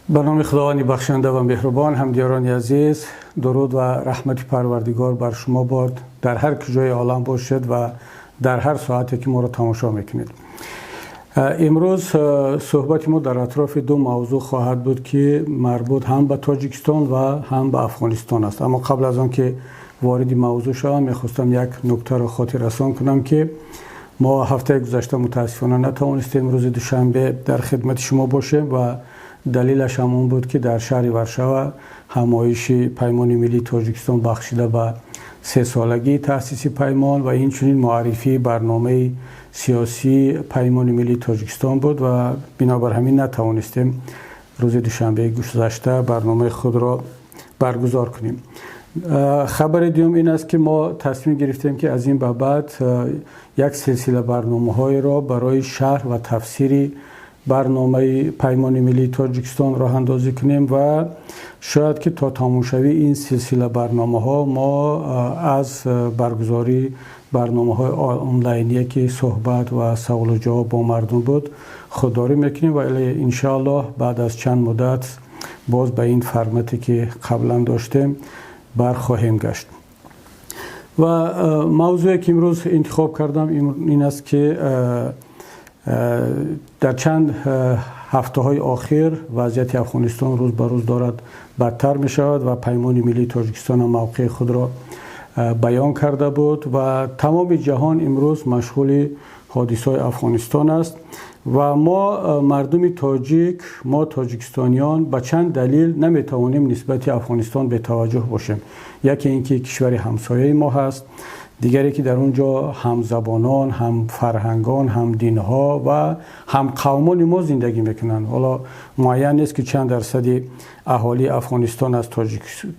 Ба номи Худованди бахшанда ва меҳрубон. Ҳамдиёрони азиз, дуруд ва раҳмати Парвардигор бар шумо бод, дар ҳар куҷои олам бошед ва дар ҳар соате ки моро тамошо мекунед. Имрӯз суҳбати мо дар атрофи ду мавзӯъ хоҳад буд, ки марбут ҳам ба Тоҷикистон ва ҳам ба Афғонистон аст. Аммо қабл аз он ки вориди мавзӯъ шавам, мехостам як нуктаро хотиррасон кунам, ки мо ҳафтаи гузашта мутаассифона натавонистем рӯзи душанбе дар хидмати шумо бошем ва далелаш ҳам он буд, ки дар шаҳри Варшава ҳамоиши Паймони миллии Тоҷикистон, бахшида ба сесолагии таъсиси паймон ва инчунин муаррифии барномаи сиёсии Паймони миллии Тоҷикистон буд ва бинобар ҳамин натавонистем рӯзи душанбеи гузашта барномаи худро баргузор кунем. Хабари дуюм ин аст, ки мо тасмим гирифтем, ки аз ин ба баъд як силсила барномаҳоеро барои шарҳ ва тафсири барномаи Паймони миллии Тоҷикистон роҳандозӣ кунем ва шояд ки то тамомшавии ин силсила барномаҳо мо аз баргузории барномаҳои онлайние, ки суҳбат ва саволу ҷавоб бо мардум буд, худдорӣ мекунем ва иншоаллоҳ баъд аз чанд муддат боз ба ин формате, ки қаблан доштем, бархоҳем гашт. Ва мавзӯе, ки имрӯз интихоб кардам, ин аст, ки дар чанд ҳафтаҳои охир вазъияти Афғонистон рӯз ба рӯз дорад бадтар мешавад ва Паймони миллии Тоҷикистон ҳам мавқеи худро баён карда буд ва тамоми ҷаҳон имрӯз машғули ҳодисаҳои Афғонистон аст. Ва мо, мардуми тоҷик, мо тоҷикистониён, ба чанд далел наметавонем нисбати Афғонистон бетаваҷҷӯҳ бошем. Яке ин ки кишвари ҳамсояи мо ҳаст, дигаре ки дар он ҷо ҳамзабонон, ҳамфарҳангон, ҳамдинҳо ва ҳамқавмони мо зиндагӣ мекунанд. Ҳоло муайян нест, ки чанд дарсади аҳолии Афғонистон аз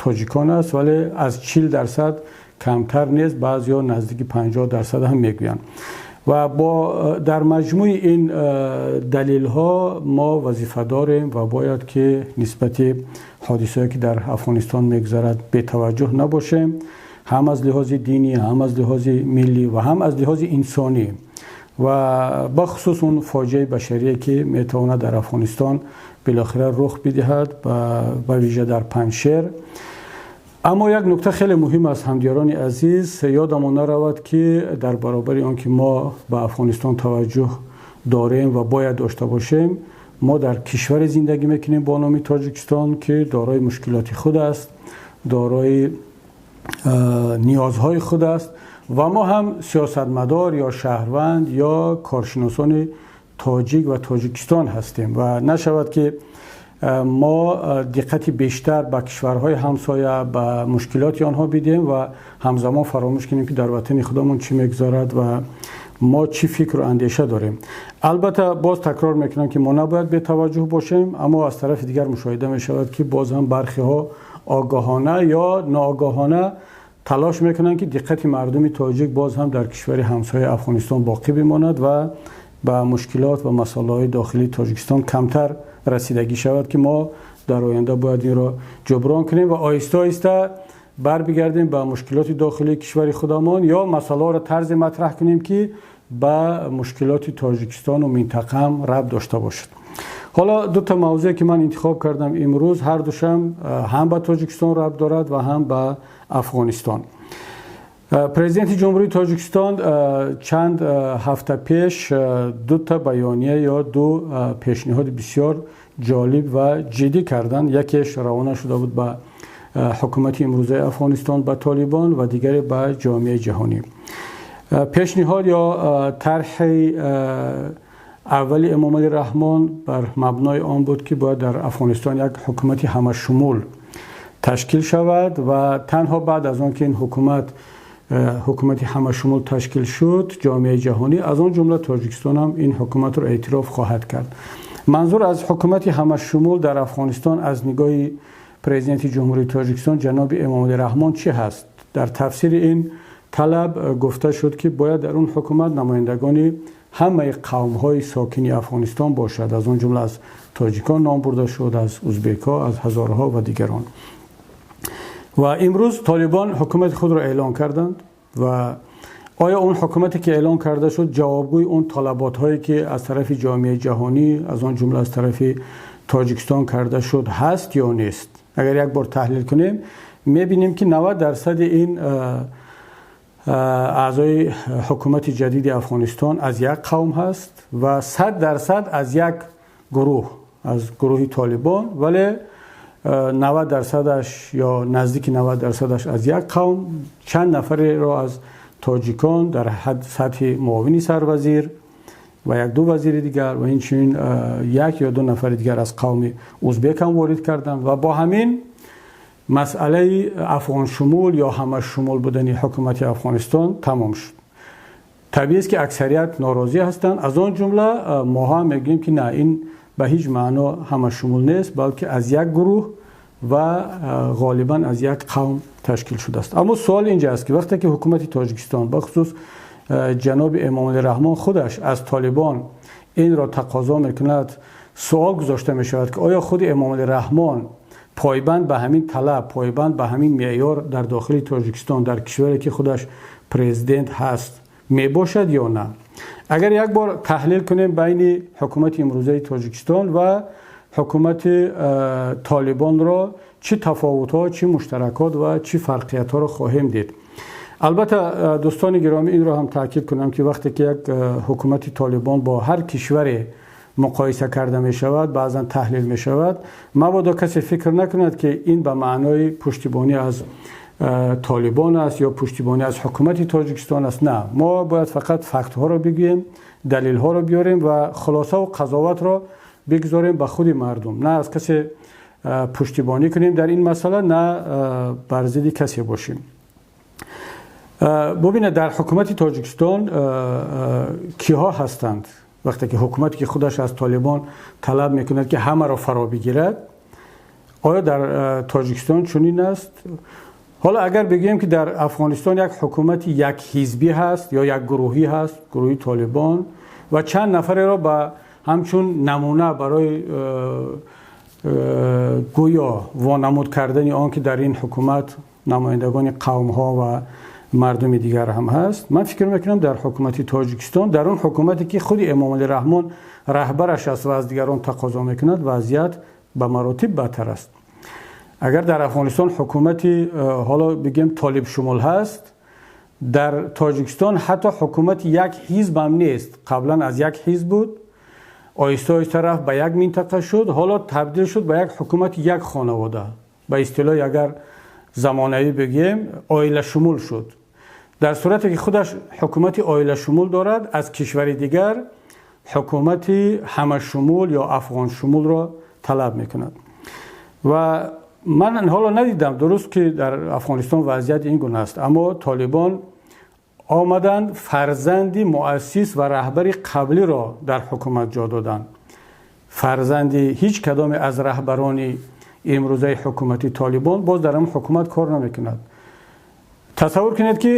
тоҷикон аст, вале аз 40% камтар нест, баъзеҳо наздики 50% ҳам мегӯянд. Ва бо дар маҷмӯи ин далелҳо мо вазифа дорем ва бояд ки нисбати ҳодисаҳое, ки дар Афғонистон мегузарад, бетаваҷҷӯҳ набошем, ҳам аз лиҳози динӣ, ҳам аз лиҳози миллӣ ва ҳам аз лиҳози инсонӣ ва бахусус он фоҷиаи башарие, ки метавонад дар Афғонистон билохира рух бидиҳад, ба вижа дар Панҷшер. Аммо як нукта хеле муҳим аст, ҳамдиёрони азиз: ёдамон наравад, ки дар баробари он ки мо ба Афғонистон таваҷҷӯҳ дорем ва бояд дошта бошем, мо дар кишваре зиндагӣ мекунем бо номи Тоҷикистон, ки дорои мушкилоти худ аст, дорои ниёзҳои худ аст ва мо ҳам сиёсатмадор ё шаҳрванд ё коршиносони тоҷик ва Тоҷикистон ҳастем ва нашавад, ки мо диққати бештар ба кишварҳои ҳамсоя, ба мушкилоти онҳо бидиҳем ва ҳамзамон фаромӯш кунем, ки дар ватани худамон чӣ мегузарад ва мо чӣ фикру андеша дорем. Албатта, боз такрор мекунам, ки мо набояд бетаваҷҷӯҳ бошем, аммо аз тарафи дигар мушоҳида мешавад, ки боз ҳам бархиҳо огоҳона ё ноогоҳона талош мекунанд, ки диққати мардуми тоҷик боз ҳам дар кишвари ҳамсояи Афғонистон боқӣ бимонад ва ба мушкилот ва масъалаҳои дохилии Тоҷикистон камтар расидагӣ шавад, ки мо дар оянда бояд инро ҷуброн кунем ва оҳиста оҳиста барбигардем ба мушкилоти дохилии кишвари худамон ё масъалаҳоро тарзе матраҳ кунем, ки ба мушкилоти Тоҷикистону минтақа ҳам рабт дошта бошад. Ҳоло ду та мавзӯе, ки ман интихоб кардам имрӯз, ҳар душам ҳам ба Тоҷикистон рабт дорад ва ҳам ба Афғонистон. Президенти Ҷумҳурии Тоҷикистон чанд ҳафта пеш ду та баёния ё ду пешниҳоди бисёр ҷолиб ва ҷиддӣ карданд. Якеш равона шуда буд ба ҳукумати имрӯзаи Афғонистон, ба Толибон, ва дигаре ба ҷомеаи ҷаҳонӣ. Пешниҳод ё тарҳи аввали Эмомалӣ Раҳмон бар мабнои он буд, ки бояд дар Афғонистон як ҳукумати ҳамашумул ташкил шавад ва танҳо баъд аз он ки ин ҳукумат, ҳукумати ҳамашумул ташкил шуд, ҷомеаи ҷаҳонӣ, аз он ҷумла Тоҷикистон ҳам ин ҳукуматро эътироф хоҳад кард. Манзур аз ҳукумати ҳамашумул дар Афғонистон аз нигоҳи Президенти Ҷумҳурии Тоҷикистон ҷаноби Эмомалӣ Раҳмон чӣ ҳаст? Дар тафсири ин талаб гуфта шуд, ки бояд дар он ҳукумат намояндагони ҳамаи қавмҳои сокини Афғонистон бошад, аз он ҷумла аз тоҷикон ном бурда шуд, аз узбекҳо, аз ҳазораҳо ва дигарон. Ва имрӯз Толибон ҳукумати худро эълон карданд. Ва оё он ҳукумате, ки эълон карда шуд, ҷавобгӯи он талаботҳое, ки аз тарафи ҷомеаи ҷаҳонӣ, аз он ҷумла аз тарафи Тоҷикистон карда шуд ҳаст ё нест? Агар як бор таҳлил кунем, мебинем, ки 90% ин аъзои ҳукумати ҷадиди Афғонистон аз як қавм ҳаст ва 100% аз як гурӯҳ, аз гурӯҳи Толибон, вале 90%-аш ё наздики 90%-аш аз як қавм, чанд нафареро аз тоҷикон дар ҳад сатҳи муовини сарвазир ва як-ду вазири дигар ва инчунин як ё ду нафари дигар аз қавми узбек ҳам ворид карданд ва бо ҳамин масъалаи афғоншумул ё ҳамашумул будани ҳукумати Афғонистон тамом шуд. Табиист, ки аксарият норозӣ ҳастанд, аз он ҷумла мо ҳам мегӯем, ки на, ин ба ҳеҷ маъно ҳамашумул нест, балки аз як гурӯҳ ва ғолибан аз як қавм ташкил шудааст. Аммо суол инҷа аст, ки вақте ки ҳукумати Тоҷикистон, бахусус ҷаноби Эмомалӣ Раҳмон, худаш аз Толибон инро тақозо мекунад, суол гузошта мешавад, ки оё худи Эмомалӣ Раҳмон пойбанд ба ҳамин талаб, пойбанд ба ҳамин меъёр дар дохили Тоҷикистон, дар кишваре ки худаш президент ҳаст, мебошад ё на? Агар як бор таҳлил кунем байни ҳукумати имрӯзаи Тоҷикистон ва ҳукумати Толибонро, чӣ тафовутҳо, чӣ муштаракот ва чӣ фарқиятҳоро хоҳем дид? Албатта, дӯстони гиромӣ, инро ҳам таъкид кунам, ки вақте ки як ҳукумати Толибон бо ҳар кишваре муқоиса карда мешавад, баъзан таҳлил мешавад, мабодо касе фикр накунад, ки ин ба маънои пуштибонӣ аз Толибон аст ё пуштибонӣ аз ҳукумати Тоҷикистон аст. На, мо бояд фақат фактҳоро бигӯем, далелҳоро биёрем ва хулосаву қазоватро бигузорем ба худи мардум. На аз касе пуштибонӣ кунем дар ин масъала, на бар зидди касе бошем. Бубинед, дар ҳукумати Тоҷикистон киҳо ҳастанд? Вақте ки ҳукумате, ки худаш аз Толибон талаб мекунад, ки ҳамаро фаро бигирад, оё дар Тоҷикистон чунин аст? Ҳоло агар бигӯем, ки дар Афғонистон як ҳукумати якҳизбӣ ҳаст ё як гурӯҳӣ ҳаст, гурӯҳи Толибон, ва чанд нафареро ба ҳамчун намуна барои гӯё вонамуд кардани он ки дар ин ҳукумат намояндагони қавмҳо ва мардуми дигар ҳам ҳаст, ман фикр мекунам, дар ҳукумати Тоҷикистон, дар он ҳукумате ки худи Эмомалӣ Раҳмон раҳбараш аст ва аз дигарон тақозо мекунад, вазъият ба маротиб бадтар аст. Агар дар Афғонистон ҳукумати ҳоло бигем толибшумул ҳаст, дар Тоҷикистон ҳатто ҳукумати як ҳизб ҳам нест. Қаблан аз як ҳизб буд, оҳиста оҳиста рафт ба як минтақа шуд, ҳоло табдил шуд ба як ҳукумати як хонавода. Ба истилоҳи агар замонавӣ бигӯем, оилашумул шуд. Дар сурате ки худаш ҳукумати оилашумул дорад, аз кишвари дигар ҳукумати ҳамашумул ё афғоншумулро талаб мекунад. Ва ман ҳоло надидам дуруст, ки дар Афғонистон вазъият ин гуна аст, аммо Толибон омаданд, фарзанди муассис ва раҳбари қаблиро дар ҳукумат ҷо доданд. Фарзанди ҳеҷ кадоме аз раҳбарони имрӯзаи ҳукумати Толибон боз дар ҳамон ҳукумат кор намекунад. Тасаввур кунед, ки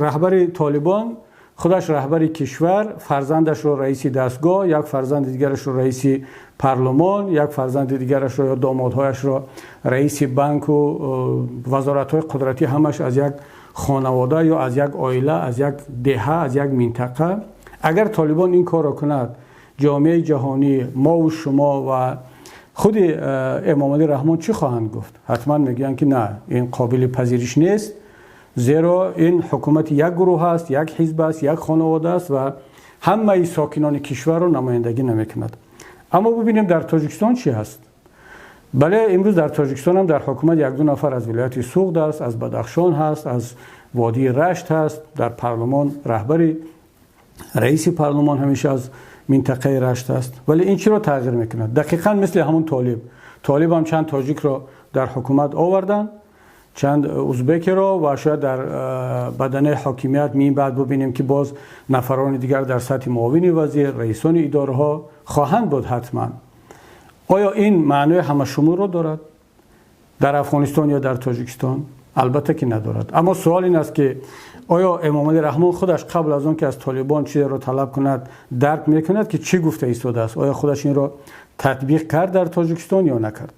раҳбари Толибон худаш раҳбари кишвар, фарзандашро раиси дастгоҳ, як фарзанди дигарашро раиси парлумон, як фарзанди дигарашро ё домодҳояшро раиси банку вазоратҳои қудратӣ, ҳамаш аз як хонавода ё аз як оила, аз як деҳа, аз як минтақа. Агар Толибон ин корро кунад, ҷомеаи ҷаҳонӣ, мову шумо ва худи Эмомалӣ Раҳмон чӣ хоҳанд гуфт? Ҳатман мегӯянд, ки на, ин қобили пазириш нест, зеро ин ҳукумати як гурӯҳ аст, як ҳизб аст, як хонавода аст ва ҳамаи сокинони кишварро намояндагӣ намекунад. Аммо бубинем, дар Тоҷикистон чӣ ҳаст. Бале, имрӯз дар Тоҷикистон ҳам дар ҳукумат як-ду нафар аз вилояти Суғд аст, аз Бадахшон ҳаст, аз водии Рашт ҳаст. Дар парлумон раҳбари раиси парлумон ҳамеша аз минтақаи Рашт аст. Вале ин чиро тағйир мекунад? Дақиқан мисли ҳамон Толиб. Толиб ҳам чанд тоҷикро дар ҳукумат оварданд, чанд узбекиро, ва шояд дар баданаи ҳокимият мин баъд бубинем, ки боз нафарони дигар дар сатҳи муовини вазир, раисони идораҳо хоҳанд буд ҳатман. Оё ин маънои ҳамашумулро дорад дар Афғонистон ё дар Тоҷикистон? Албатта ки надорад. Аммо суол ин аст, ки оё Эмомалӣ Раҳмон худаш қабл аз он ки аз Толибон чизеро талаб кунад, дарк мекунад, ки чӣ гуфта истодааст? Оё худаш инро татбиқ кард дар Тоҷикистон ё накард?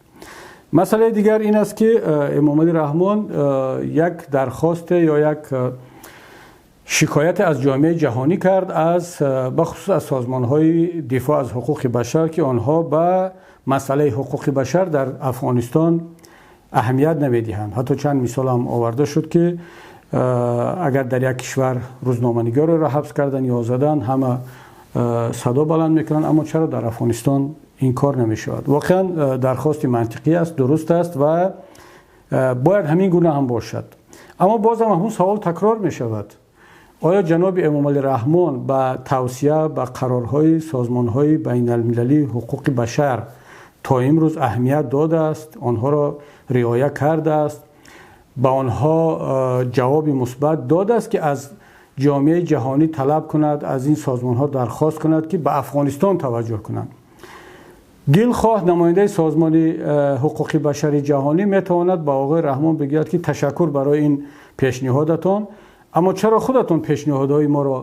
Масъалаи дигар ин аст, ки Эмомалӣ Раҳмон як дархосте ё як Шикоят аз ҷомеаи ҷаҳонӣ кард, аз бахусус аз созмонҳои дифоъ аз ҳуқуқи башар, ки онҳо ба масъалаи ҳуқуқи башар дар Афғонистон аҳамият намедиҳанд. Ҳатто чанд мисол ҳам оварда шуд, ки агар дар як кишвар рӯзноманигореро ҳабс кардан ё задан, ҳама садо баланд мекунанд, аммо чаро дар Афғонистон ин кор намешавад? Воқеан дархости мантиқӣ аст, дуруст аст ва бояд ҳамин гуна ҳам бошад. Аммо боз ҳам ҳамон савол такрор мешавад: оё ҷаноби Эмомалӣ Раҳмон ба тавсия, ба қарорҳои созмонҳои байналмилалии ҳуқуқи башар то имрӯз аҳамият додааст, онҳоро риоя кардааст, ба онҳо ҷавоби мусбат додааст, ки аз ҷомеаи ҷаҳонӣ талаб кунад, аз ин созмонҳо дархост кунад, ки ба Афғонистон таваҷҷӯҳ кунанд? Дилхоҳ намояндаи созмони ҳуқуқи башари ҷаҳонӣ метавонад ба оғои Раҳмон бигӯяд, ки ташаккур барои ин пешниҳодатон, аммо чаро худатон пешниҳодҳои моро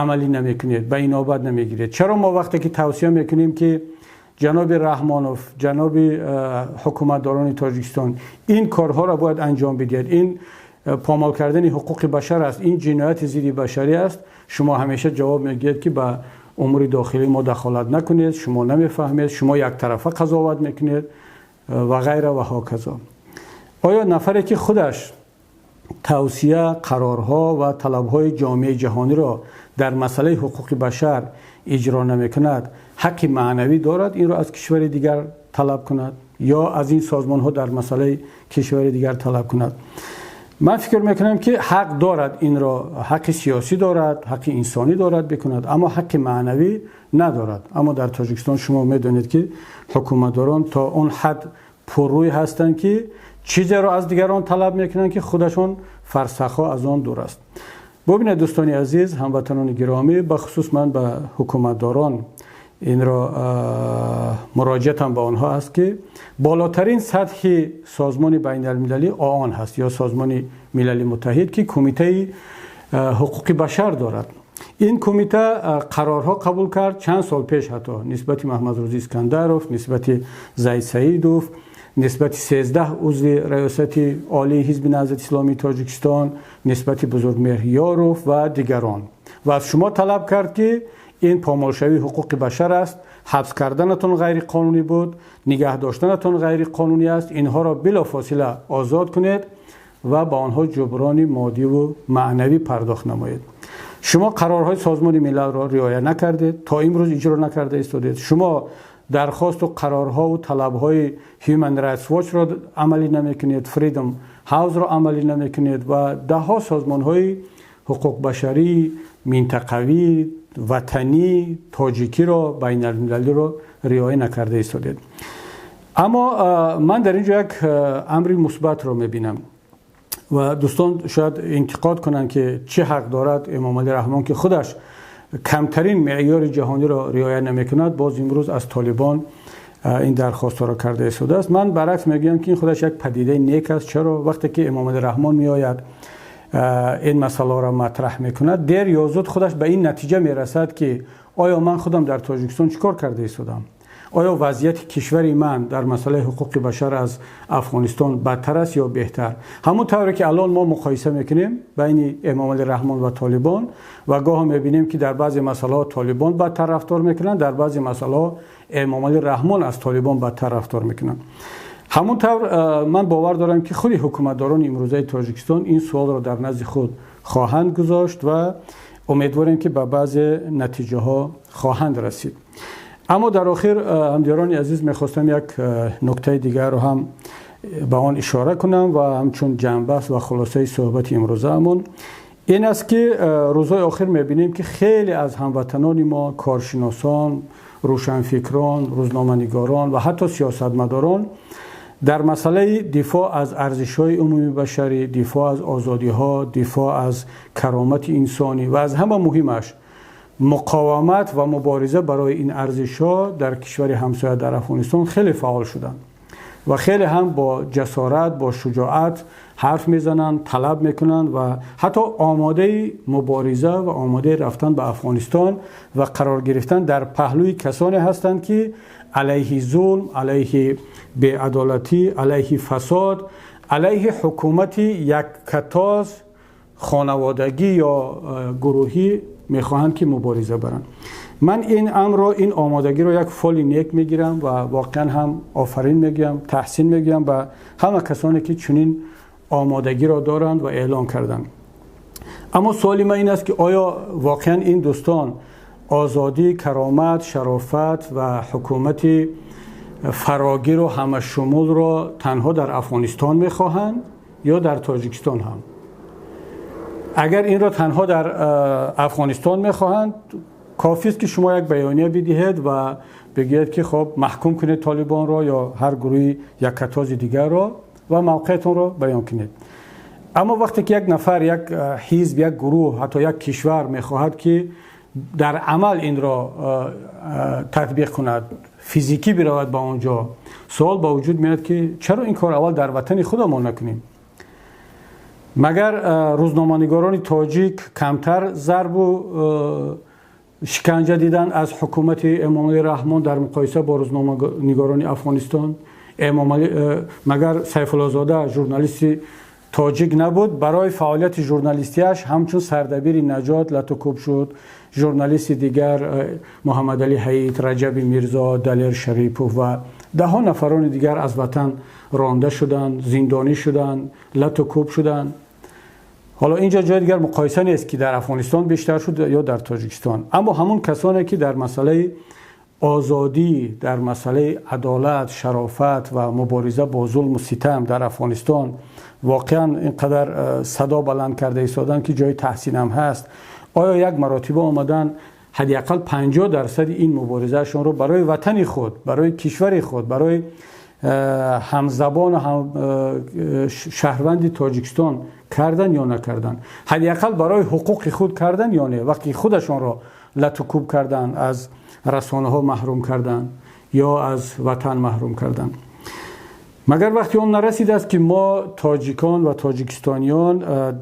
амалӣ намекунед, ба инобат намегиред? Чаро мо вақте ки тавсия мекунем, ки ҷаноби Раҳмонов, ҷаноби ҳукуматдорони Тоҷикистон, ин корҳоро бояд анҷом бидиҳед, ин помол кардани ҳуқуқи башар аст, ин ҷинояти зидди башарӣ аст, шумо ҳамеша ҷавоб мегӯед, ки ба умури дохилии мо дахолат накунед, шумо намефаҳмед, шумо яктарафа қазоват мекунед ва ғайра ва ҳоказо. Оё нафаре ки худаш тавсия, қарорҳо ва талабҳои ҷомеаи ҷаҳониро дар масъалаи ҳуқуқи башар иҷро намекунад, ҳаққи маънавӣ дорад инро аз кишвари дигар талаб кунад ё аз ин созмонҳо дар масъалаи кишвари дигар талаб кунад? Ман фикр мекунам, ки ҳақ дорад инро, ҳаққи сиёсӣ дорад, ҳаққи инсонӣ дорад бикунад, аммо ҳаққи маънавӣ надорад. Аммо дар Тоҷикистон шумо медонед, ки ҳукуматдорон то он ҳад пуррӯй ҳастанд, ки чизеро аз дигарон талаб мекунанд, ки худашон фарсахҳо аз он дур аст. Бубинед, дӯстони азиз, ҳамватанони гиромӣ, бахусус ман ба ҳукуматдорон инро муроҷиатам ба онҳо аст, ки болотарин сатҳи созмони байналмилалӣ ООН ҳаст ё Созмони Милали Муттаҳид, ки Кумитаи ҳуқуқи башар дорад. Ин кумита қарорҳо қабул кард чанд сол пеш, ҳатто нисбати Маҳмадрӯзӣ Искандаров, нисбати Зайд Саидов, нисбати 13 узви Раёсати Олии Ҳизби Наҳзати Исломии Тоҷикистон, нисбати Бузургмеҳр Ёров ва дигарон, ва аз шумо талаб кард, ки ин помолшавии ҳуқуқи башар аст, ҳабс карданатон ғайриқонунӣ буд, нигаҳ доштанатон ғайриқонунӣ аст, инҳоро билофосила озод кунед ва ба онҳо ҷуброни моддиву маънавӣ пардохт намоед. Шумо қарорҳои Созмони Милалро риоя накардед, то имрӯз иҷро накарда истодед. Шумо дархосту қарорҳову талабҳои Human Rights Watch-ро амалӣ намекунед, Freedom House-ро амалӣ намекунед ва даҳҳо созмонҳои ҳуқуқбашарии минтақавӣ, ватанӣ, тоҷикиро, байналмилалиро риоя накарда истодед. Аммо ман дар ин ҷо як амри мусбатро мебинам ва дӯстон шояд интиқод кунанд, ки чӣ ҳақ дорад Эмомалӣ Раҳмон, ки худаш камтарин меъёри ҷаҳониро риоя намекунад, боз имрӯз аз Толибон ин дархостҳоро карда истодааст. Ман баръакс мегӯям, ки ин худаш як падидаи нек аст. Чаро? Вақте ки Эмомалӣ Раҳмон меояд, ин масъаларо матраҳ мекунад, дер ё зуд худаш ба ин натиҷа мерасад, ки оё ман худам дар Тоҷикистон чӣ кор карда истодам, оё вазъияти кишвари ман дар масъалаи ҳуқуқи башар аз Афғонистон бадтар аст ё беҳтар. Ҳамон тавре ки алон мо муқоиса мекунем байни Эмомалӣ Раҳмон ва Толибон ва гоҳо мебинем, ки дар баъзе масъалаҳо Толибон бадтар рафтор мекунанд, дар баъзе масъалаҳо Эмомалӣ Раҳмон аз Толибон бадтар рафтор мекунанд. Ҳамон тавр ман бовар дорам, ки худи ҳукуматдорони имрӯзаи Тоҷикистон ин суолро дар назди худ хоҳанд гузошт ва умедворем, ки ба баъзе натиҷаҳо хоҳанд расид. Аммо дар охир, ҳамдиёрони азиз, мехостам як нуктаи дигарро ҳам ба он ишора кунам ва ҳамчун ҷамъбаст ва хулосаи суҳбати имрӯзаамон ин аст, ки рӯзҳои охир мебинем, ки хеле аз ҳамватанони мо, коршиносон, рӯшанфикрон, рӯзноманигорон ва ҳатто сиёсатмадорон дар масъалаи дифоъ аз арзишҳои умумии башарӣ, дифоъ аз озодиҳо, дифоъ аз каромати инсонӣ ва аз ҳама муҳимаш муқовимат ва мубориза барои ин арзишҳо дар кишвари ҳамсоя, дар Афғонистон, хеле фаъол шуданд ва хеле ҳам бо ҷасорат, бо шуҷоат ҳарф мезананд, талаб мекунанд ва ҳатто омодаи мубориза ва омодаи рафтан ба Афғонистон ва қарор гирифтан дар паҳлӯи касоне ҳастанд, ки алайҳи зулм, алайҳи беадолатӣ, алайҳи фасод, алайҳи ҳукумати яккатоз, хонаводагӣ ё гурӯҳӣ мехоҳанд ки мубориза баранд. Ман ин амрро, ин омодагиро як фоли нек мегирам ва воқеан ҳам офарин мегӯям, таҳсин мегӯям ба ҳама касоне ки чунин омодагиро доранд ва эълон карданд. Аммо суоли ман ин аст, ки оё воқеан ин дӯстон озодӣ, каромат, шарофат ва ҳукумати фарогиру ҳамашумулро танҳо дар Афғонистон мехоҳанд ё дар Тоҷикистон ҳам? Агар инро танҳо дар Афғонистон мехоҳанд, кофист ки шумо як баёния бидиҳед ва бигӯед, ки хоб, маҳкум кунед Толибонро ё ҳар гурӯҳи яккатози дигарро ва мавқеатонро баён кунед. Аммо вақте ки як нафар, як ҳизб, як гурӯҳ, ҳатто як кишвар мехоҳад, ки дар амал инро татбиқ кунад, физикӣ биравад ба он ҷо, суол ба вуҷуд меояд, ки чаро ин кор аввал дар ватани худамон накунем? Магар рӯзноманигорони тоҷик камтар зарбу шиканҷа дидан аз ҳукумати Эмомалӣ Раҳмон дар муқоиса бо рӯзноманигорони Афғонистон? Магар Сайфуллозода журналисти тоҷик набуд? Барои фаъолияти журналистиаш ҳамчун сардабири Наҷот лату кӯб шуд. Журналисти дигар, Муҳаммадалӣ Ҳаит, Раҷаби Мирзо, Далер Шарипов ва даҳҳо нафарони дигар аз ватан ронда шуданд, зиндонӣ шуданд, лату кӯб шуданд. Ҳоло инҷо ҷои дигар муқоиса нест, ки дар Афғонистон бештар шуд ё дар Тоҷикистон. Аммо ҳамон касоне ки дар масъалаи озодӣ, дар масъалаи адолат, шарофат ва мубориза бо зулму ситам дар Афғонистон воқеан ин қадар садо баланд карда истоданд, ки ҷои таҳсинам ҳаст, оё як маротиба омадан ҳадди ақал 50 дарсади ин муборизаашонро барои ватани худ, барои кишвари худ, барои ҳамзабону шаҳрванди Тоҷикистон кардан ё накардан? Ҳадди ақал барои ҳуқуқи худ кардан ё не, вақте худашонро лату кӯб кардан, аз расонаҳо маҳрум кардан ё аз ватан маҳрум кардан? Магар вақти он нарасидааст, ки мо тоҷикон ва тоҷикистониён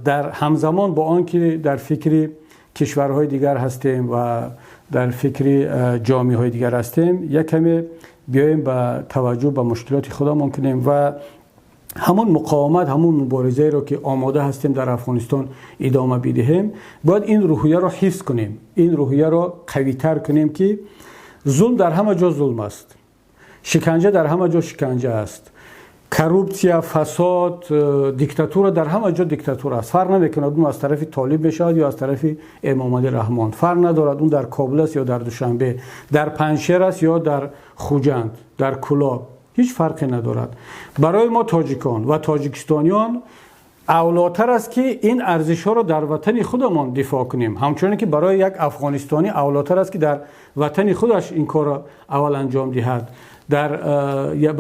дар ҳамзамон бо он ки дар фикри кишварҳои дигар ҳастем ва дар фикри ҷомеаҳои дигар ҳастем, як каме биёем ба таваҷҷӯҳ ба мушкилоти худамон кунем ва ҳамон муқовимат, ҳамон муборизаеро, ки омода ҳастем дар Афғонистон идома бидиҳем, бояд ин рӯҳияро ҳифз кунем, ин рӯҳияро қавитар кунем, ки зулм дар ҳама ҷо зулм аст, шиканҷа дар ҳама ҷо шиканҷа аст, коррупсия, фасод, диктатура дар ҳама ҷо диктатура аст. Фарқ намекунад, он аз тарафи Толиб мешавад ё аз тарафи Эмомалӣ Раҳмон. Фарқ надорад, он дар Кобул аст ё дар Душанбе, дар Панҷшер аст ё дар Хуҷанд, дар Кулоб, ҳеҷ фарқе надорад. Барои мо тоҷикон ва тоҷикистониён авлотар аст, ки ин арзишҳоро дар ватани худамон дифоъ кунем, ҳамчуноне ки барои як афғонистонӣ авлотар аст, ки дар ватани худаш ин корро аввал анҷом диҳад. Дар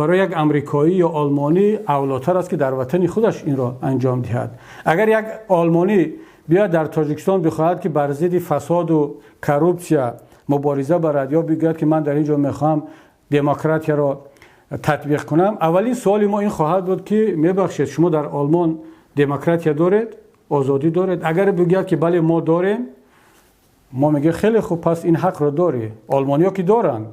барои як амрикоӣ ё олмонӣ авлотар аст, ки дар ватани худаш инро анҷом диҳад. Агар як олмонӣ биёяд, дар Тоҷикистон бихоҳад, ки бар зидди фасоду коррупсия мубориза барад ё бигӯяд, ки ман дар ин ҷо мехоҳам демократияро татбиқ кунам, аввалин суоли мо ин хоҳад буд, ки мебахшед, шумо дар Олмон демократия доред, озодӣ доред? Агар бигӯяд, ки бале, мо дорем, мо мегӯем: хеле хуб, пас ин ҳақро дорӣ. Олмониҳо ки доранд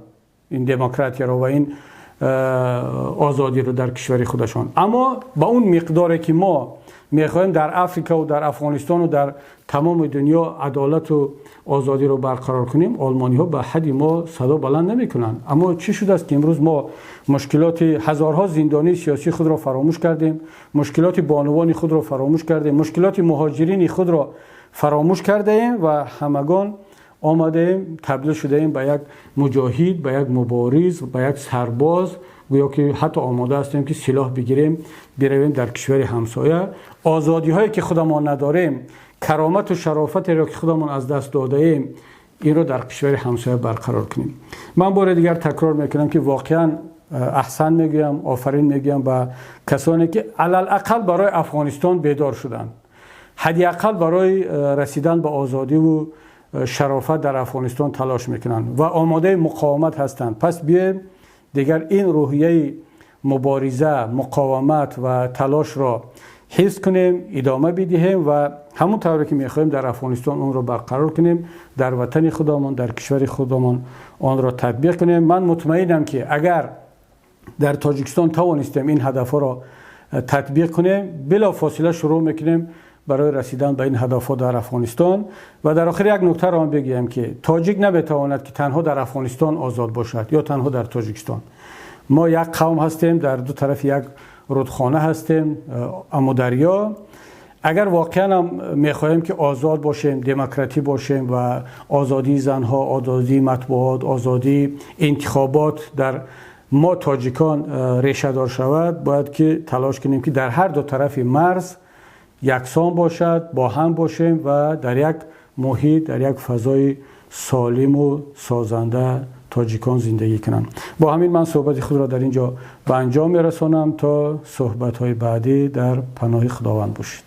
ин демократияро ва ин озодиро дар кишвари худашон, аммо ба он миқдоре, ки мо мехоҳем дар Африкаву дар Афғонистону дар тамоми дунё адолату озодиро барқарор кунем, олмониҳо ба ҳадди мо садо баланд намекунанд. Аммо чӣ шудааст, ки имрӯз мо мушкилоти ҳазорҳо зиндонии сиёсии худро фаромӯш кардем, мушкилоти бонувони худро фаромӯш кардем, мушкилоти муҳоҷирини худро фаромӯш кардаем ва ҳамагон омадаем, табдил шудаем ба як муҷоҳид, ба як мубориз, ба як сарбоз, гӯё ки ҳатто омода ҳастем, ки силоҳ бигирем, биравем дар кишвари ҳамсоя, озодиҳое ки худамон надорем, каромату шарофатеро, ки худамон аз даст додаем, инро дар кишвари ҳамсоя барқарор кунем? Ман бори дигар такрор мекунам, ки воқеан аҳсан мегӯям, офарин мегӯям ба касоне, ки алалақал барои Афғонистон бедор шуданд, ҳадди ақал барои расидан ба озодиву шарофат дар Афғонистон талош мекунанд ва омодаи муқовимат ҳастанд. Пас биёем, дигар ин рӯҳияи мубориза, муқовимат ва талошро ҳифз кунем, идома бидиҳем ва ҳамон тавре ки мехоҳем дар Афғонистон онро барқарор кунем, дар ватани худамон, дар кишвари худамон онро татбиқ кунем. Ман мутмаинам, ки агар дар Тоҷикистон тавонистем ин ҳадафҳоро татбиқ кунем, билофосила шурӯъ мекунем. барои расидан ба ин ҳадафҳо дар Афғонистон. Ва дар охир як нуктаро ҳам бигӯям, ки тоҷик наметавонад, ки танҳо дар Афғонистон озод бошад ё танҳо дар Тоҷикистон. Мо як қавм ҳастем, дар ду тарафи як рудхона ҳастем, Амударё. Агар воқеан ҳам мехоҳем, ки озод бошем, демократӣ бошем ва озодии занҳо, озодии матбуот, озодии интихобот дар мо тоҷикон решадор шавад, бояд ки талош кунем, ки дар ҳар ду тарафи марз яксон бошад, бо ҳам бошем ва дар як муҳит, дар як фазои солиму созанда тоҷикон зиндагӣ кунанд. Бо ҳамин ман суҳбати худро дар ин ҷо ба анҷом мерасонам. То суҳбатҳои баъдӣ дар паноҳи Худованд бошед.